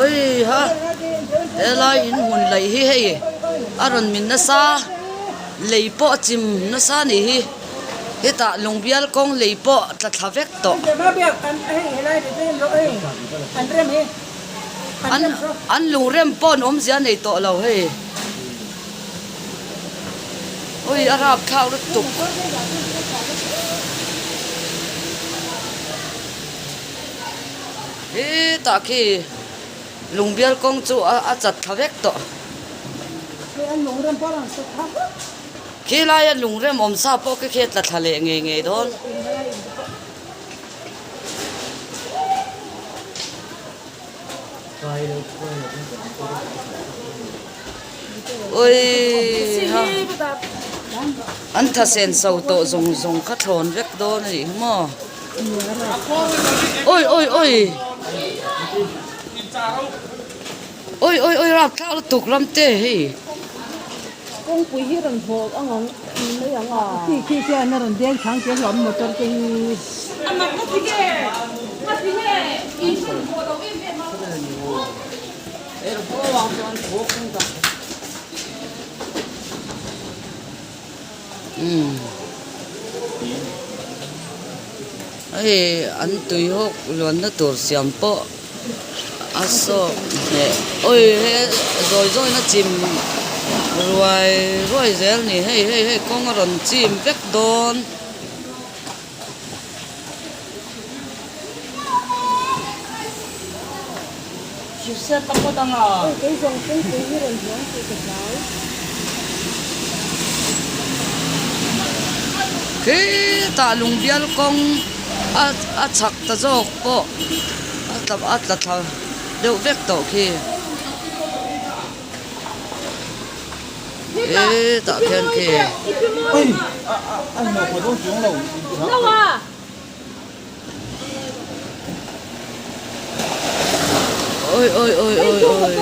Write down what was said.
Oi ha helai in hmun laih hi hei a rawn min nasa lei pawh a chim nasa a nih hi hetah lungbial kawng lei pawh tla thla vek tawh. An an lungrem pawh an awmzia a nei tawh lo hei. Ui a rap thlak lutuk. Hetah khi lungbial kawng chu a chat thla vek tawh. Khi laia lungrem awm sa pawh khi khi a tla thla leh ngei ngei dawn. Ui ha an tha sen so tawh zawng zawng kha thlawn vek dawn a nih hi maw ui ui ui ui ui ui rapthlak lutuk ram te hei. Kawngpui hi rawn hawk ang ang mai ang a. Khi khi khian a rawn deng chang che hlawm motor te hi. A mak na ti nge na ti nge in hmun hawh lo em em a. Umm hei an tui hawk luanna tur siam pawh a sawk hneh awi he zawi zawina chim ruai ruai zel a ni hei hei hei kawng a rawn chim vek dawn. Khitah lungbial kawng a chhak ta zawk pawh a tla thla deuh vek tawh khi. Hetah khian khi. Oi oi oi oi oi.